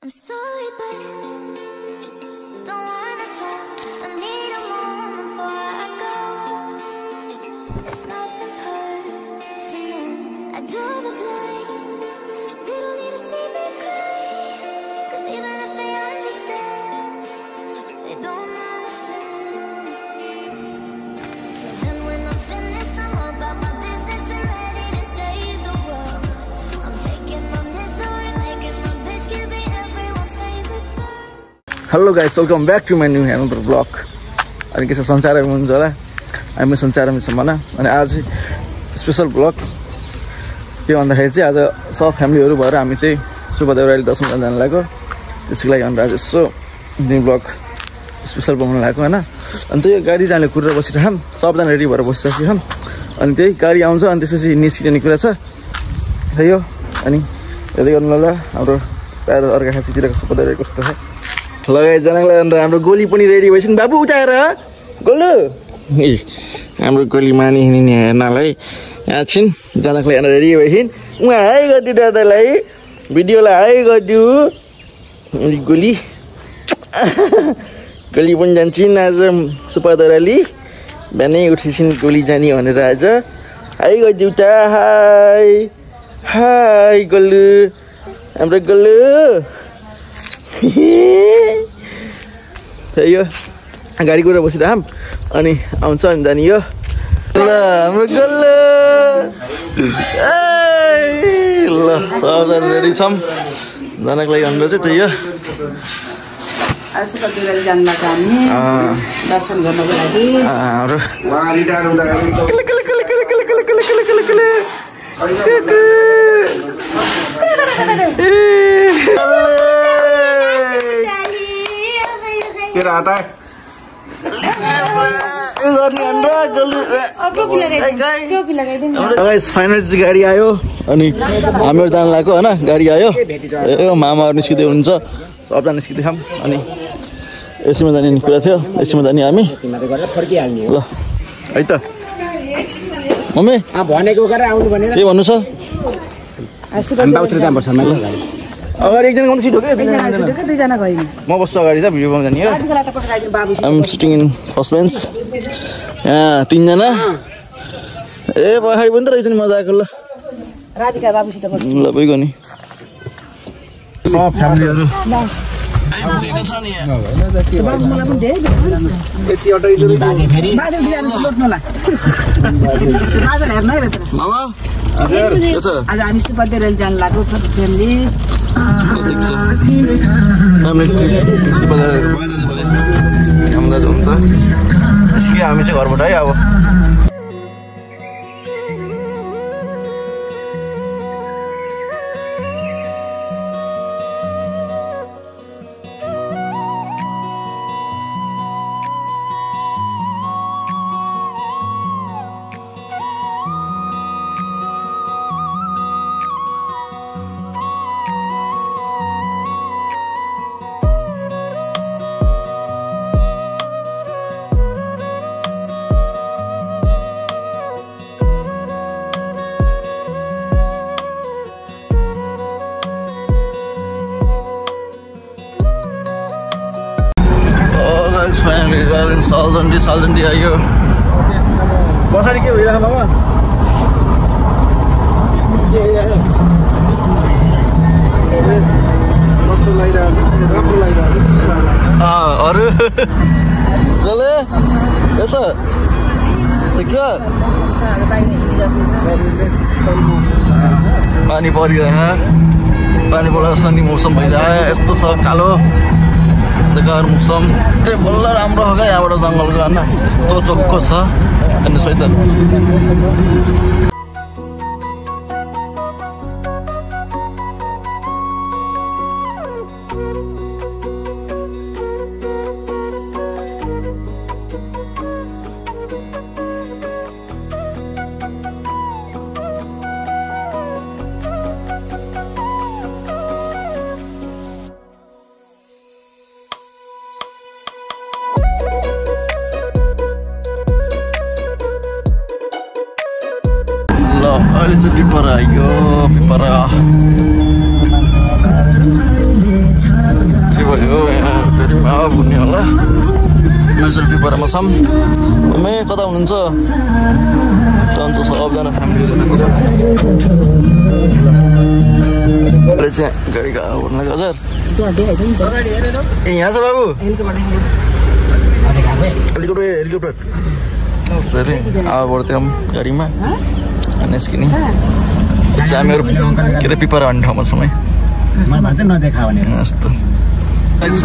I'm sorry, but don't wanna talk. I need a moment before I go. It's nothing personal. I draw the blinds. They don't need to see me cry. 'Cause even if they understand, they don't understand. So then when I'm finished, I'm all about my business and ready to save the world. I'm taking my misery, making my bitch give me everyone's favorite girl. Hello guys, welcome back to my new another vlog. अनि के छ संसारमा हुनुहुन्छ होला हामी संसारमा छौँ हैन अनि आज स्पेशल भ्लग के भन्दाखेरि चाहिँ आज सब फ्यामिलीहरु भएर हामी चाहिँ सुबदेवराली दर्शन गर्न जान लाग्यो त्यसको लागि हामी आज यसो न्यू भ्लग स्पेशल बनाउन लाग्यो हैन अनि त्यो गाडी जाने कुरेर बसिरहम सबजना रेडी भएर बसिसक्यो हम अनि त्यही गाडी आउँछ अनि त्यसपछि निस्किने कुरा छ यो अनि हेर्दै गर्नु होला हाम्रो प्राय अर्का खासीतिरको सुबदेवराली कस्तो छ लगाइ जनकलाई अन्त हाम्रो गोली पनि रेडी भइसक्यो बाबु उठाएर गोलु ए हाम्रो गोली मानी हिँड्ने हेर्नलाई यहाँ छिन् जनकलाई अन्त रेडी भइसक्यो उहाँ हाई गरिदियो दादालाई भिडियोलाई हाई गरिदियो गोली गोली पनि जान्छन् आज सुबदेवराली बिहानै उठिसिन् गोली जाने भनेर आज हाई गरिदियो त हाई हाई गोलु हाम्रो गोलु यो गाडी कुरा बसिरहम अनि आउँछ अनि जाने यो ल हाम्रो गोलु ल सबजना रेडी छौँ जानका लागि भनेर चाहिँ त्यही हो सुबदेवराली जान लाग्यो हामी दर्शन गर्नको लागि हाम्रो तेरा आता है फाइनल चाहिँ गाडी आयो अनि हामीहरू जान लाग्यो होइन गाडी आयो ए मामाहरू निस्किँदै हुनुहुन्छ सबजना निस्किँदै छौँ अनि एसीमा जाने कुरा थियो एसीमा जाने हामी ल है त मम्मी भनेको गरेर आउनु भनेर के भन्नु छ अगाडि एकजना गाउँ सिट हो क्या दुईजना गयो म बस्छु अगाडि त भिडियो बनाउनु जाने हो I'm sitting in first bench यहाँ तीनजना ए पछाडि पनि त रहेछ नि मजा आएको ल राधिका बाबुसित बस्छु ल भइगयो नि सब फ्यामिलीहरू आइपुगेको छ नि बाबु मलाई पनि धेरै यति अटाइलो बाजे बिहान लोट्नुला बाजे हेर्न है त मामा हजुर के छ आज हामी सुबदेवराली जान लाग्यो फ्यामिली हुन्छ निस्कियो हामी चाहिँ घरबाट है अब finally we're in Saldandy आयो पछाडि के भइरहेको मामा अरू चले के छ ठिक छ पानी परिरहेको पानी पर्दा सन्नी मौसम भइरहेको यस्तो छ कालो देखार मौसम चाहिँ बल्ल राम्रो हो क्या यहाँबाट जङ्गलको होइन यस्तो चोखो छ हेर्नुहोस् है त अहिले चाहिँ पिपरा आयो पिपरा भयो यहाँ फेरिमा बुझ्ने होला मेजर पिपरामा छौँ मे कता हुनुहुन्छ जान्छ सबजना फ्यामिलीहरू चाहिँ गाडीको आउनु हजुर ए यहाँ छ बाबु हेलिकप्टर सरी अब बढ्थ्यौँ गाडीमा निस्किने हामीहरू के अरे पिपरा भन्ने ठाउँमा छौँ है यस्तो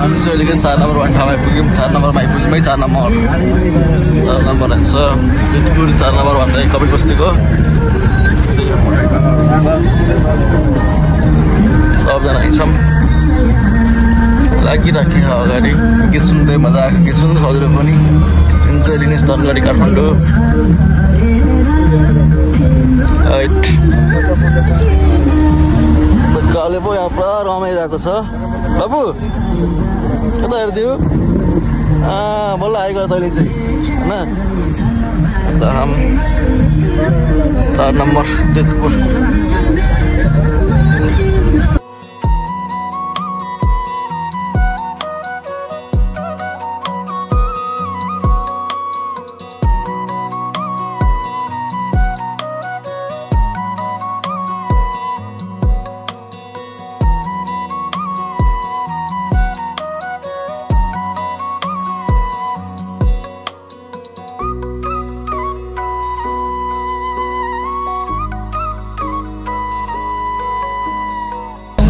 हामी चाहिँ अहिले 4 नम्बर भन्ने ठाउँमा आइपुग्यौँ 4 नम्बरमा आइपुग्यौँ 4 नम्बर रहेछ जोधपुर 4 नम्बर भन्दा कपिल बस्तीको सबजना हिँड्छौँ लागिराखेँ अगाडि गीत सुन्दै मजा आएको गीत सुन्नु सजिलो पनि इन्जोय लिने धनगढी काठमाडौँ काले पो यहाँ पुरा रमाइरहेको छ बाबु कता हेरिदियो बल्ल आइगर तैँले चाहिँ होइन अन्त हाम 4 number Jodhpur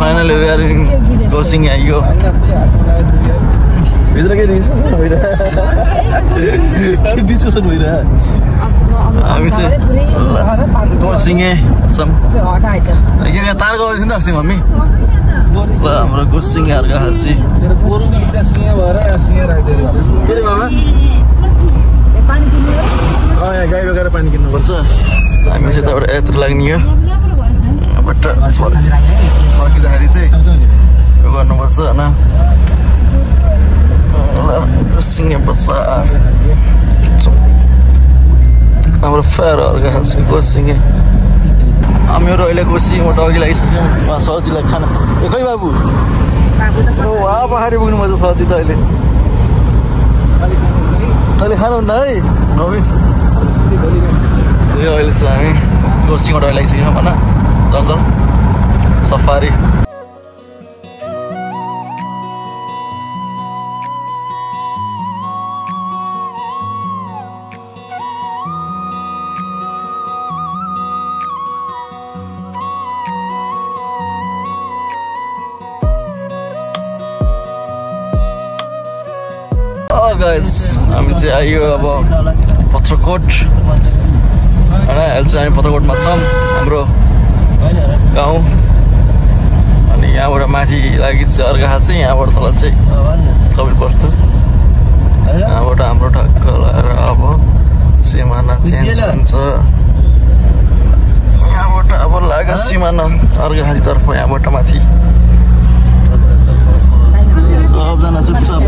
Finally, we are in crossing आइयो भित्र के डिस्कसन भइरहेको हामी चाहिँ गोसिङे छौँ यहाँ तार गएको थियो नि त अस्ति मम्मी ल हाम्रो गोसिङेहरूको हाँसी के रे बाबा यहाँ गाडी रोकेर पानी किन्नुपर्छ हामी चाहिँ त्यहाँबाट यत्र लाग्ने हो यहाँबाट फर्किँदाखेरि चाहिँ यो गर्नुपर्छ होइन सिङ्गे बजार हाम्रो फेयरहरूको खास गोसिङे हामीहरू अहिले गोसिङबाट अघि लागिसक्यौँ उहाँ सरजीलाई खाना ए खै बाबु वहाँ पहाडी पुग्नुपर्छ सरजी त अहिले अहिले खानुहुन्न है नवीन यो अहिले चाहिँ हामी गोसिङबाट अहिले लागिसक्यौँ होइन जङ्गल सफारी गाइस हामी चाहिँ आयो अब पत्रकोट होइन अहिले चाहिँ हामी पत्रकोटमा छौँ हाम्रो गाउँ अनि यहाँबाट माथि लागि चाहिँ अर्घाखाँच चाहिँ यहाँबाट तल चाहिँ कपिल बस्तु यहाँबाट हाम्रो ढक्क लगाएर अब सिमाना चेन्ज हुन्छ यहाँबाट अब लाग्यो सिमाना अर्घाखाँचीतर्फ यहाँबाट माथि सबजना चुपचाप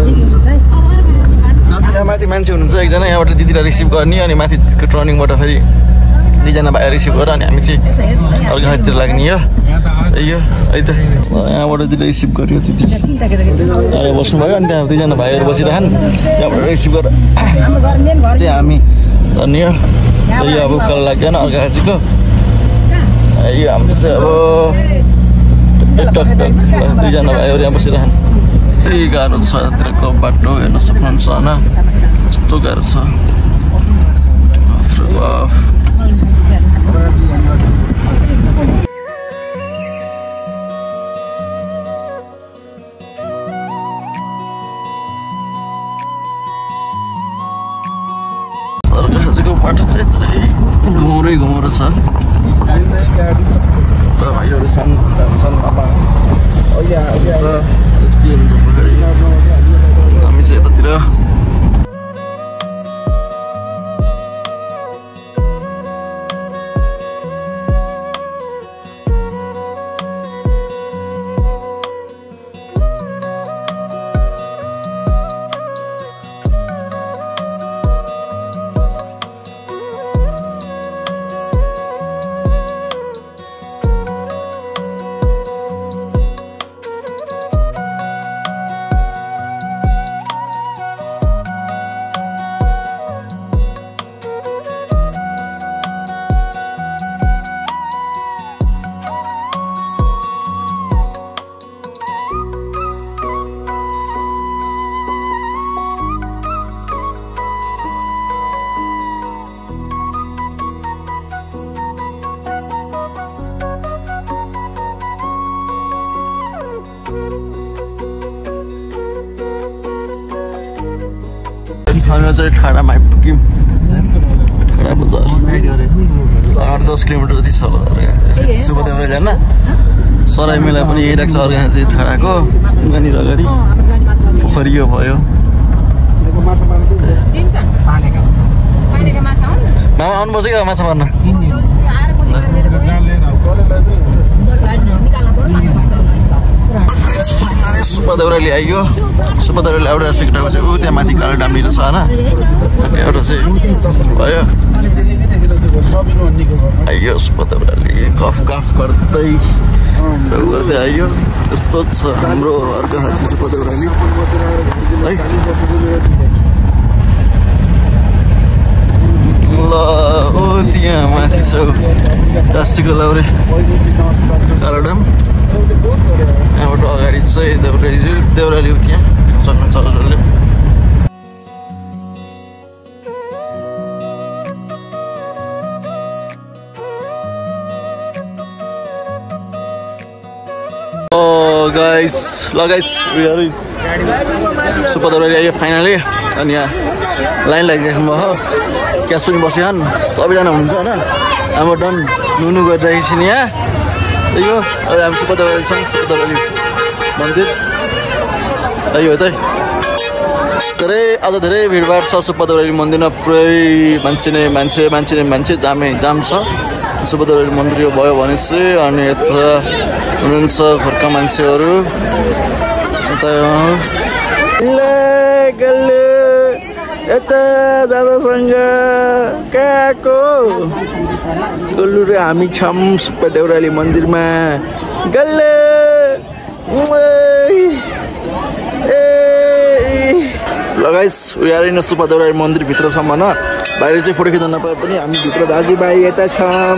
यहाँ माथि मान्छे हुनुहुन्छ एकजना यहाँबाट दिदीलाई रिसिभ गर्ने अनि माथि टर्निङबाट फेरि 2 जना भाइ रिसिभ गरेर अनि हामी चाहिँ अर्घाखाँचीतिर लाग्ने हो यो है त यहाँबाट दिदीले रिसिभ गर्यो दिदी आएर बस्नुभयो अनि त्यहाँ 2 जना भाइहरू बसिरहन् त्यहाँबाट रिसिभ गरेर चाहिँ हामी झर्ने हो यो अब उकालो लाग्यो होइन अर्घाखाँचीको यो हाम्रो चाहिँ अब टक 2 जना भाइहरू यहाँ बसिरहन् यही गाह्रो छ यतातिरको बाटो हेर्न सक्नुहुन्छ होइन यस्तो गाह्रो छ अर्घाखाँचीको बाटो चाहिँ यत्रै घुमाउरो छ भाइहरू छन् हामी चाहिँ यतातिर हामी चाहिँ ठाडामा आइपुग्यौँ ठाडा बजार 8-10 किलोमिटर जति छ होला सुबदेवरा जान सराई मेला पनि यही राख्छ अर्को चाहिँ ठाडाको यहाँनिर अगाडि पोखरी यो भयो मामा आउनुपर्छ क्या माछा मार्न सुब्बादेउराली आइयो सुब्बादेउराली एउटा सिक्टाको चाहिँ ऊ त्यहाँ माथि कालो डाम्री रहेछ होइन अनि एउटा चाहिँ भयो आइयो सुब्बादेउराली गफ गफ गर्दै गर्दै आइयो यस्तो छ हाम्रो अर्को हाजी सुब्बादेउराली है ल ओ त्यहाँ माथि छ राष्ट्रियको लाउरे कालो डाम यहाँबाट अगाडि चाहिँ देउराली त्यहाँ सक्नुहुन्छ हजुरहरूले गाइस सुब्बादेउराली आयो फाइनली अनि यहाँ लाइन लागिराख्नु भयो क्यास पनि बस्यो सबैजना हुनुहुन्छ होइन हाम्रो डन नुनु गरिरहेको छ नि यहाँ यो हामी सुब्बादेउराली छौँ सुब्बादेउराली मन्दिर यो चाहिँ आज धेरै भिडभाड छ सुब्बादेउराली मन्दिरमा पुरै मान्छे जाम छ सुब्बादेउराली मन्दिर यो भयो भनेपछि अनि यता हुनुहुन्छ घरका मान्छेहरू यता दादासँग कहाँको गोलु र हामी छौँ सुब्बादेउराली मन्दिरमा गल्ले लगाइस उयारिन सुब्बादेउराली मन्दिरभित्रसम्म होइन बाहिर चाहिँ फोटो खिच्न नपाए पनि हामी भित्र दाजुभाइ यता छौँ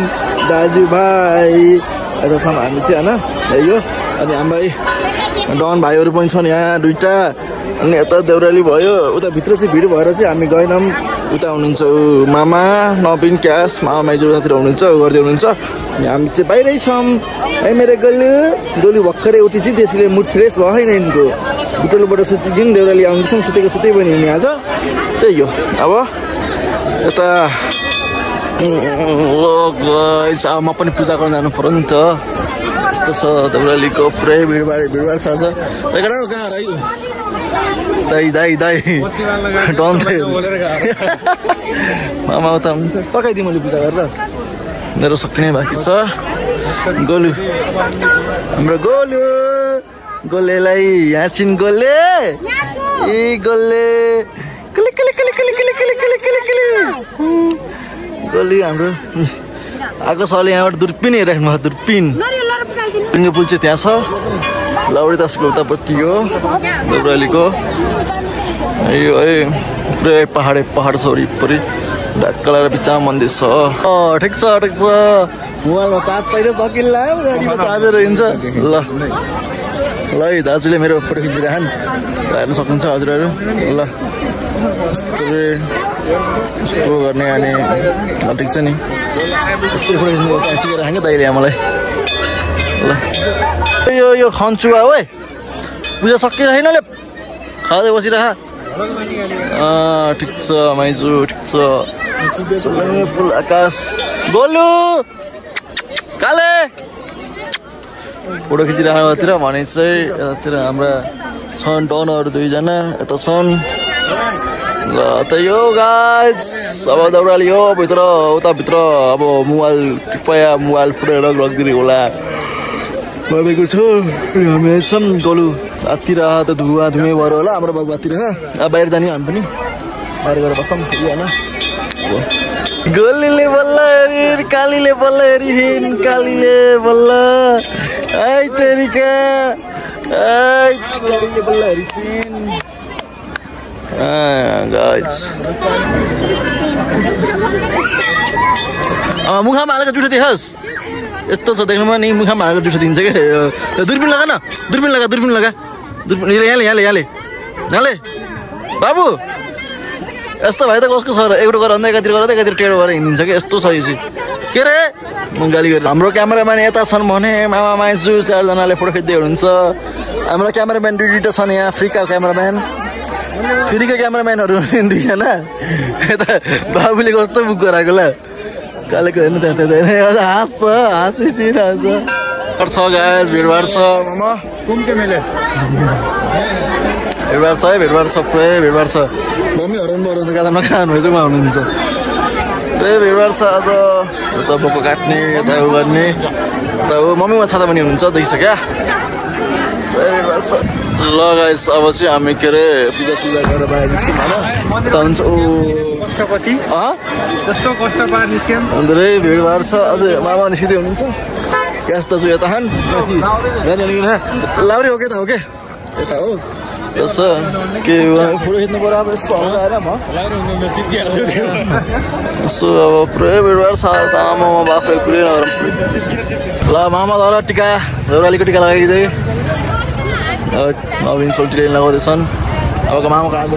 दाजुभाइ यता छौँ हामी चाहिँ होइन यो अनि हाम्रो डन भाइहरू पनि छन् यहाँ दुईवटा अनि यता देउराली भयो उता भित्र चाहिँ भिड भएर चाहिँ हामी गएनौँ उता हुनुहुन्छ मामा नवीन क्यास मामा माइजू उतातिर हुनुहुन्छ गर्दै हुनुहुन्छ अनि हामी चाहिँ बाहिरै छौँ है मेरो गोलु भर्खरै उठी चाहिँ त्यसले मुड फ्रेस भयो होइन यिनको भित्रबाट सुतिदिउँ देउराली आउँदैछौँ सुतेको सुतै पनि हुने आज त्यही हो अब यता अब म पनि पूजा गर्न जानु पर्यो नि त यस्तो छ देउरालीको पुरै भिडभाड छ आज कहाँ रह्यो दाई डन मामा उता हुन्छ सकाइदिएँ मैले पूजा गरेर मेरो सक्ने बाँकी छ गोलु हाम्रो गोलेलाई यहाँ छिन् गोले ए गोले गोली हाम्रो आएको सालले यहाँबाट दुर्पिन हेरिराख्नु भयो दुर्पिन पुल चाहिँ त्यहाँ छ लाउरे तासको उतापट्टि हो देउरालीको यो है पुरै पहाड छ वरिपरि ढाक्क लगाएर बिचमा मन्दिर छ ठिक छ मोबाइलमा चार्ज पहिरो सकिल्ला गाडीमा चार्जर हिँड्छ ल है दाजुले मेरो फोटो खिचिरहन् हेर्न सक्नुहुन्छ हजुरहरू ल यस्तो गर्ने अनि ठिक छ नि यस्तो फोटो खिच्नु राखेको दाइले यहाँ मलाई ल यो खन्चुवा हो पूजा सकिरहेन ले खाँदै बसिरह ठिक छ माइजू ठिक छ फुल आकाश गोलु काले फोटो खिचिरहनु यतातिर भने चाहिँ यतातिर हाम्रा छन् डनहरू दुईजना यता छन् ल त यो गाइस अब देउराली हो भित्र उताभित्र अब मोबाइल फुटेर लगिदिने होला भइरहेको छ हामी छौँ गोलु आतिर त धुवा भएर होला हाम्रो बाबु आतिर अब बाहिर जाने हामी पनि बाहिर गएर बस्छौँ होइन गोलीले बल्ल हेरी कालीले बल्ल हेरी हिँड कालीले बल्ल है तेरिका कालीले बल्ल हेरी छिन् गाइस मुखामा हालेको जुठो देखाओस् यस्तो छ देख्नुमा नि मुखामा हालेको जुठो दिन्छ क्या दुर्बिन लगा न दुर्बिन लगा यहाँले बाबु यस्तो भाइ त कसको छ र एउटा गरेर अन्त एकातिर टेढो गरेर हिँडिन्छ कि यस्तो छ यो चाहिँ के रे म गाली गरेर हाम्रो क्यामेराम्यान यता छन् भने मामा माइजू 4 जनाले फोटो खिच्दै हुनुहुन्छ हाम्रो क्यामेराम्यान दुईटा छन् यहाँ फ्रीका क्यामेराम्यान फेरिको क्यामेराम्यानहरू दुईजना यता बाबुले कस्तो बुक गराएको ल कालेको हेर्नु त्यहाँ हाँस छ गाइस भिडभाड छ भिडभाड छ है भिडभाड छ पुरै भिडभाड छ मम्मीहरू पनि बरु गादामा खानुभएकोमा हुनुहुन्छ पुरै भिडभाड छ आज यता बोको काट्ने यता उ गर्ने यता ऊ मम्मीमा छाता पनि हुनुहुन्छ देखिसक्यो पुरै भिडभाड छ ल गाइस अब चाहिँ हामी के अरे पूजा गरेर बाहिर निस्क्यौँ होइन त हुन्छ ओ कष्टपछि कस्तो कष्ट पार निस्क्यौँ धेरै भिडभाड छ अझै मामा निस्किँदै हुनुहुन्छ ग्यास दाजु यता खान लाउरे हो के त हो के यता हो यसो के फोटो खिच्नु पर्यो अब यसो हल्का होइन यसो अब पुरै भिडभाड छ त आमामा बाफै पुरै ल मामा दादा टिका देउरालीको टिका लगाइदिँदै नवीन सोल्टी लगाउँदैछन् अबको मामाको आगो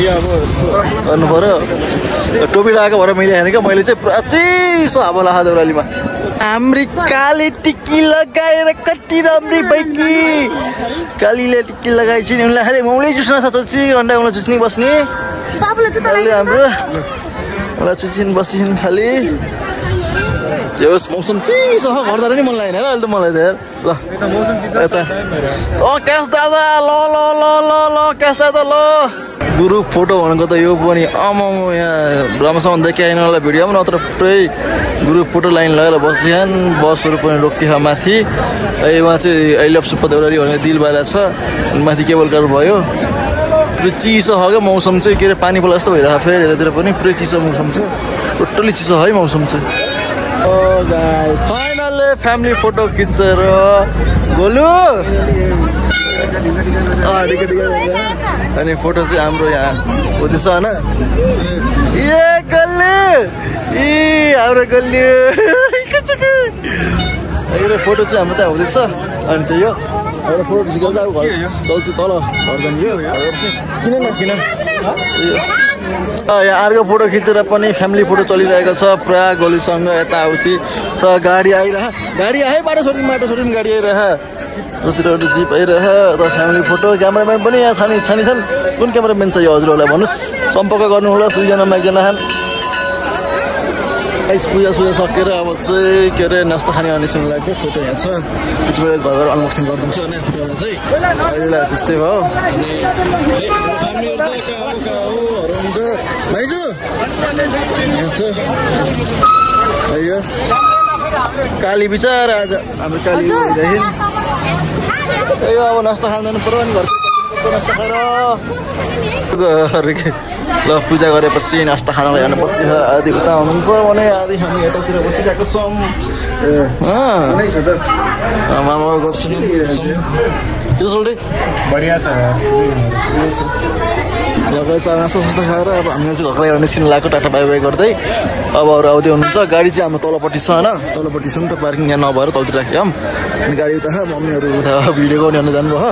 अब गर्नु पऱ्यो टोपी लगाएको भएर मैले हेरेँ क्या मैले चाहिँ पुरा चिसो हावा लाग्यो देउरालीमा हाम्री काली टिकी लगाएर कति राम्री बैकी कालीले टिकी लगाएपछि नि उनलाई खालि मौलै चुस्न सक्छ अन्डा उनलाई चुस्नी बस्ने हाम्रो उनलाई चुसिन बसिन् खालि जे होस् मौसम चिसो छ घर जाँदा नि मन लागेन अहिले त मलाई त ल यता क्यास दादा ल ल ल ल ल क्यास दादा ल ग्रुप फोटो भनेको त यो पनि आमाम यहाँ राम्रोसँग देखाएन होला भिडियोमा नत्र पुरै ग्रुप फोटो लाइन लगाएर बसिहान बसहरू पनि रोकियो माथि उहाँ चाहिँ आई लभ सुपर देउराली भनेर दिलवाला छ माथि केबल कार भयो पुरै चिसो छ क्या मौसम चाहिँ के अरे पानी पर्ला जस्तो भइरहेको फेरि यतातिर पनि पुरै चिसो मौसम छ टोटल्ली चिसो है मौसम चाहिँ फाइनल्ली फ्यामिली फोटो खिचेर गोलु अनि फोटो चाहिँ हाम्रो यहाँ हुँदैछ होइन ए गल्ले ए हाम्रो गल्ली फोटो चाहिँ हाम्रो त्यहाँ हुँदैछ अनि त्यही हो एउटा फोटो खिचेको चाहिँ अब तल घर जाने किन यहाँ अर्को फोटो खिचेर पनि फ्यामिली फोटो चलिरहेको छ पुरा गोलीसँग यताउति छ गाडी आयो बाटो छोडिदिनु गाडी आइरह जतिर जिप आइरह त फ्यामिली फोटो क्यामेराम्यान पनि यहाँ छानी छन् कुन क्यामेराम्यान छ यो हजुरहरूलाई भन्नुहोस् सम्पर्क गर्नु होला दुईजनामा एकजना खान पूजा सकेर अब चाहिँ के अरे नास्ता खाने अनिसन लाग्यो फोटो यहाँ छ त्यसमा घर अनबक्सिङ गरिदिन्छु अनि फोटोलाई चाहिँ अहिले त्यस्तै भयो हुन्छ भाइजू यहाँ छ काली बिचार आज हाम्रो काली अब नास्ता खान जानु पर्यो अनि घरको नास्ता खाएर ल पूजा गरेपछि नास्ता खानलाई जानुपर्छ आदि उता हुनुहुन्छ भने आदि हामी यतातिर बसिरहेको छौँ मामा गर्छु बढिया छ नास्ता खाएर अब हामी चाहिँ घरलाई निस्किनु लाग्यो टाटा बाई बाई गर्दै अब अरू आउँदै हुनुहुन्छ गाडी चाहिँ हाम्रो तलपट्टि छ होइन तलपट्टि छ नि त पार्किङ यहाँ नभएर तलतिर राख्यो अनि गाडी उता मम्मीहरू उता भिडियो गर्नु जानुभयो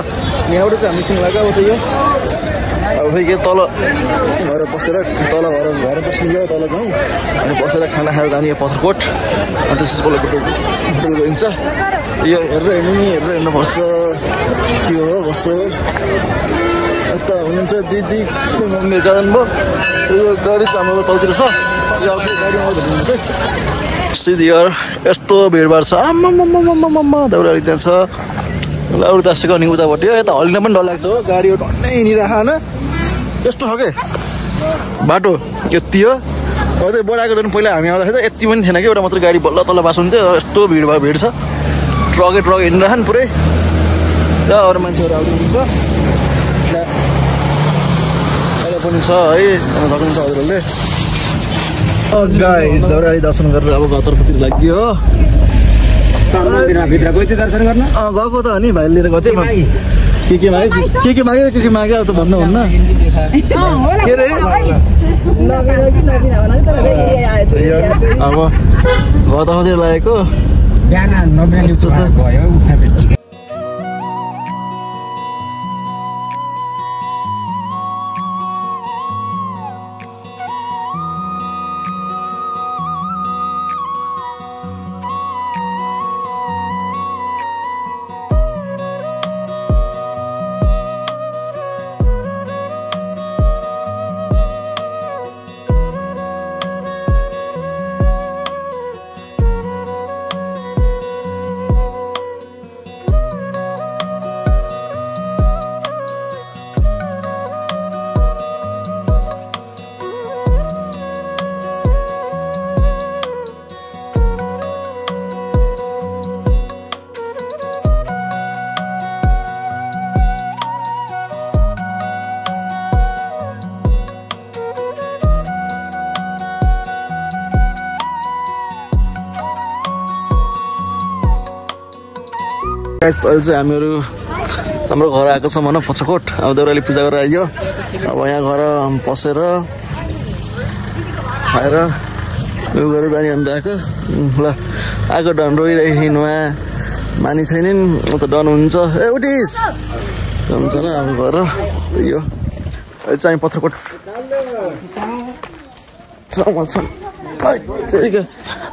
यहाँबाट चाहिँ हामी निस्किनु लाग्यो अब त यो अब फेरि के तल घर बसेर घर बस्नु गयो तल गाउँ अनि बसेर खाना खाएर जाने यो पत्थरकोट अनि त्यसपछि होटल गइन्छ यो हेरेर हेर्नुपर्छ के हो बस्छ यता हुनुहुन्छ दिदी मम्मी जानुभयो यो गाडी चाहिँ हाम्रो तलतिर छ यो गाडीमा आउँदा सिधियर यस्तो भिडभाड छ आम्मा देउराली त्यहाँ छ अरू दासको अनि उतापट्टि यता हल्लिन पनि डर लाग्छ हो गाडी टन्नै हिँडिरह होइन यस्तो छ के बाटो यति हो अब त्यो बढाएको झन् पहिला हामी आउँदाखेरि त यति पनि थिएन कि एउटा मात्रै गाडी बल्ल तल बास हुन्थ्यो यस्तो भिड छ ट्रकै हिँडिरहन् पुरै अरू मान्छेहरू आउँनुहुन्छ अहिले पनि छ है सक्नुहुन्छ हजुरहरूले गाइस देउराली दर्शन गरेर अब घरतर्फतिर लाग्यो हो भित्र गयो दर्शन गर्न गएको त हो नि भाइले लिएर गएको थिएँ के माग्यो अब त भन्नुहुन्न के अरे अब घरतर्फतिर लागेको गाइस अहिले चाहिँ हामीहरू हाम्रो घर आएको छ भनौँ पत्रकोट। अब देउराली पूजा गरेर आइयो। अब यहाँ घर पसेर खाएर उयो गरेर जाने अन्त आएको ल आएको डन रोइरहेको हिँड्नुमा मानि छैनन् त डन हुन्छ ए उठिस हुन्छ ल अब घर त्यही हो। अहिले चाहिँ पत्रकोट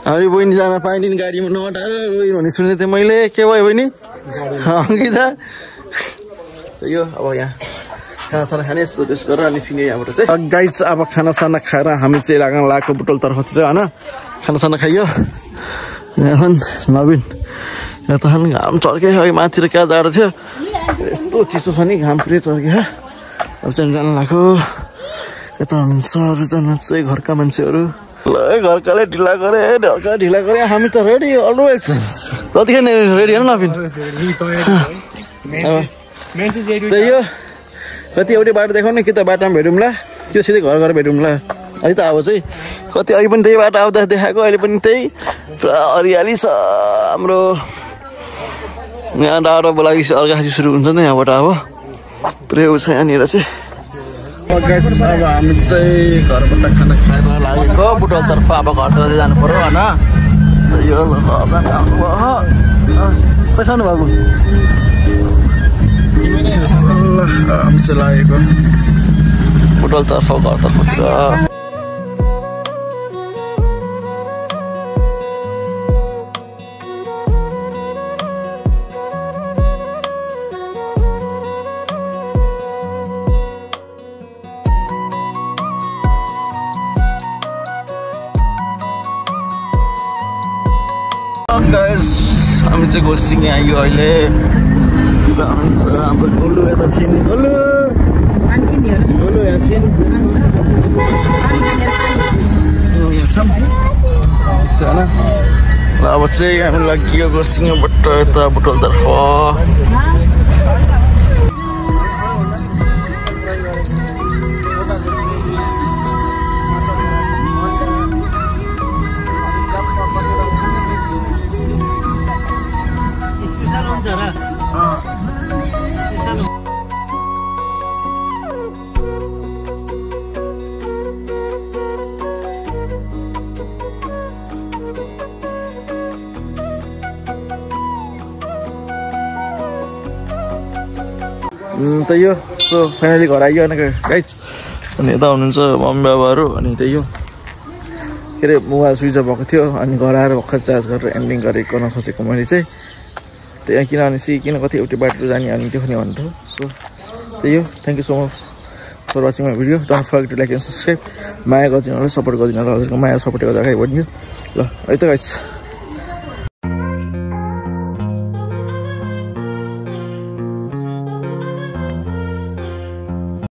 हामी बहिनी जान पाइँदैन गाडीमा नहटाएर रोयो भने सुनेको थिएँ मैले। के भयो बहिनी अङ्किता यो अब यहाँ खानासाना खाने यस्तो टेस्ट गरेर निस्किने यहाँबाट चाहिँ। गाइस अब खानासाना खाएर हामी चाहिँ लागेको बुटोलतर्फतिर होइन खानासाना खाइयो। यहाँ नवीन यता घाम चर्के अघि माथितिर क्या जाडो थियो यस्तो चिसो छ नि घाम पुरै चर्के। अब चाहिँ जानु लाग्यो यता हुनुहुन्छ अरूजना चाहिँ घरका मान्छेहरू। ल घरकाले ढिला गरे ढल्का ढिला गरे हामी त रेडी अलवेज। कतिखेर रेडी होइन नवीन त्यही हो। कति एउटै बाटो देखाउनु कि त बाटोमा भेटौँला त्यो सिधै घर घर भेटौँला। अहिले त अब चाहिँ कति अघि पनि त्यही बाटो आउँदा देखाएको अहिले पनि त्यही पुरा हरियाली छ हाम्रो यहाँ। डाँडो बोलाएपछि अर्घाखाँची सुरु हुन्छ नि त यहाँबाट अब पुरै उ छ यहाँनिर चाहिँ। अब हामी चाहिँ घरबाट खाना खाएर लागेको बुटोलतर्फ अब घरतिर चाहिँ जानु पऱ्यो होइन। यो पैसा भएको ल हामी चाहिँ लागेको बुटोलतर्फ घरतर्फतिर। गाइस हामी चाहिँ गोस्टिङ आइयो अहिले। हाम्रो गोलु यता छिन् गोलु यहाँ छिन् होइन। ल अब चाहिँ हामी लागियो गोस्टिङबाट यता बुटोलतर्फ। त्यही हो। सो फाइनली घर आइयो होइन गाइस। अनि यता हुनुहुन्छ मम्मी बाबाहरू अनि त्यही हो। के अरे मोबाइल स्विच अफ भएको थियो अनि घर आएर भर्खर चार्ज गरेर एन्डिङ गरेको नखोजेको मैले चाहिँ। त्यहाँ किन अनि किन कति एउटै बाटो जाने अनि त्यो नि भन्नु। सो त्यही हो। Thank you so much for watching my video. Don't forget to like and subscribe. माया गरिदिनु होला सपोर्ट गरिदिनु होला। हजुरको माया सपोर्ट गर्दा अगाडि बढ्यो ल है त गाइस।